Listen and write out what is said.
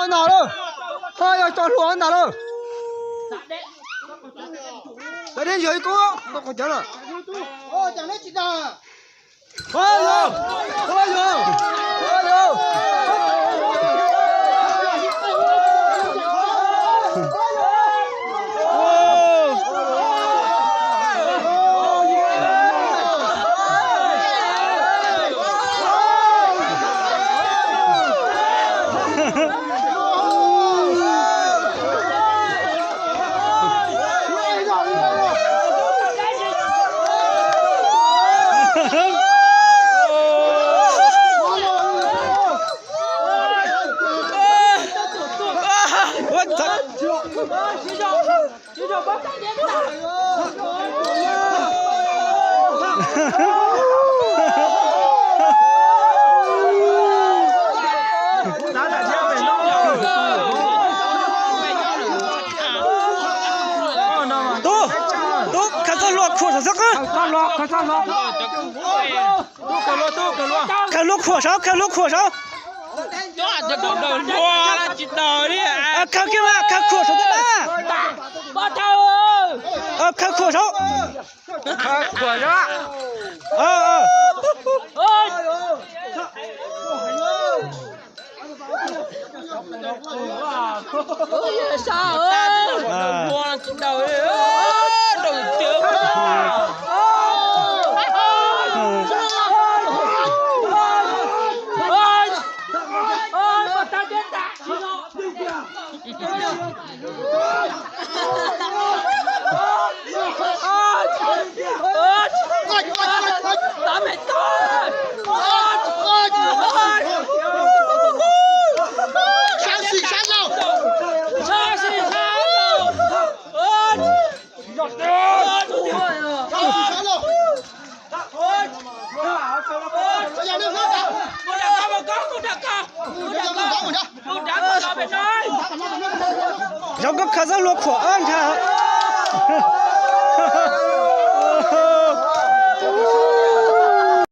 Ntag lauj, ho yog cov hluas ntag lauj. Cov dej yog ib kub, qhov cawv na. Tub, tub, khaws txoj hlua khuam saum xwb qwb. Khaws hlua khuam saud, khaws hlua khuam saud. Khaws kiag mas, khaws khuam saud ntag na. Khaws khuam saud. Zoo koj khaws txoj hlua khuam ntshai.